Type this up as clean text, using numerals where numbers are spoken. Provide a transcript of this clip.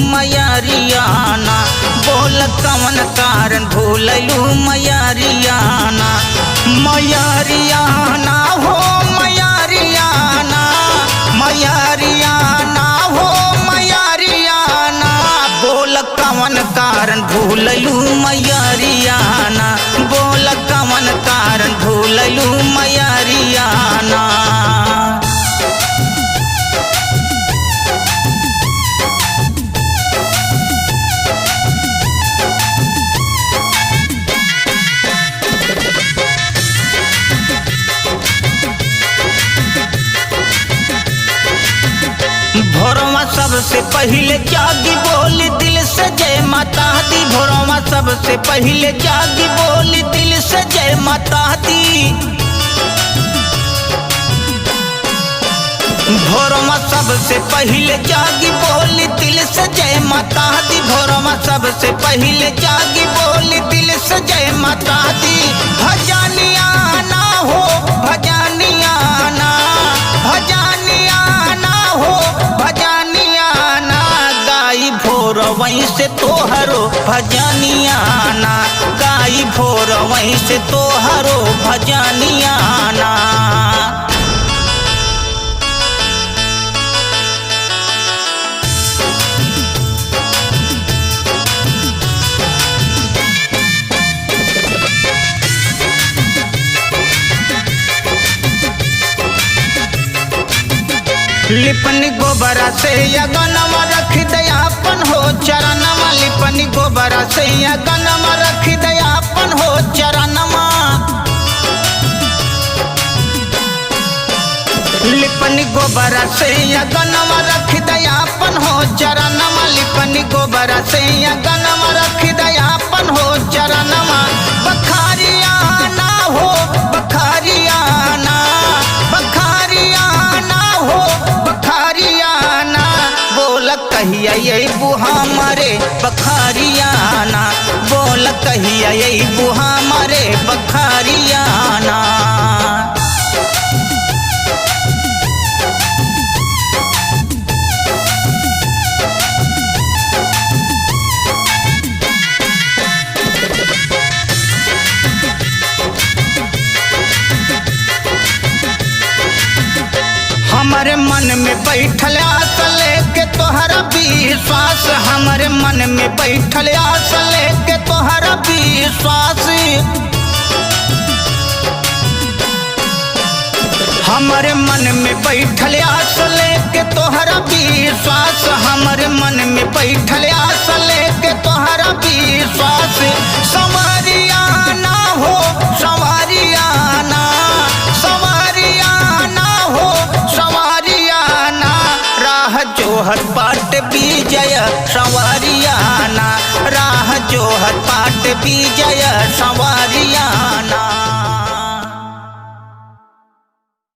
मैयारियाना, बोल कवन कारण भूलैलू मैयारियाना। मैयारियाना हो मैयारियाना, मैयारियाना हो मैयारियाना, बोल कवन कारण भूलैलू मैयारियाना, बोल कवन कारण भूलैलू मैयारियाना। भोरवा सबसे पहले जागी बोली दिल से जय माता दी, भोरवा सबसे पहले जागी बोली दिल से जय माता दी। भोरवा सबसे पहले जागी बोली दिल से जय माता दी, भोरवा सबसे पहले जागी बोली दिल से जय माता दी। भजनिया ना हो भजनिया ना, भजनिया ना हो भजनिया ना, गाई भोर वहीं से तोहरो भजनिया ना, गाई भोर वहीं से तोहरो भजनिया ना। लिपन गोबरा से अगनवा रख दयापन हो चरणवा, लिपन गोबरा से अगनवा रख दयापन हो चरणवा। लिपन गोबरा से अगनवा रख दयापन हो चरणवा, लिपन गोबरा से अगनवा रख दयापन हो चरणवा। बखारिया ना हो बखारिया ना, बखारिया ना हो बखारिया ना, बोल कहिया ये बुहा मारे बखारिया ना, बोल कहिया ये बुहा मारे बखारिया ना। हमारे मन में बैठल आस लेके तोहरा विश्वास, हमारे मन में बैठल आस लेके तोहरा विश्वास। हमारे मन में बैठल आस लेके तोहरा विश्वास, हमारे मन में बैठल आस लेके तोहरा विश्वास। संवरिया ना हो संवरिया ना, संवरिया ना हो संवरिया ना, राह जोहर पाट विजय संवरिया ना, राह जोहर पाट विजय संवरिया ना।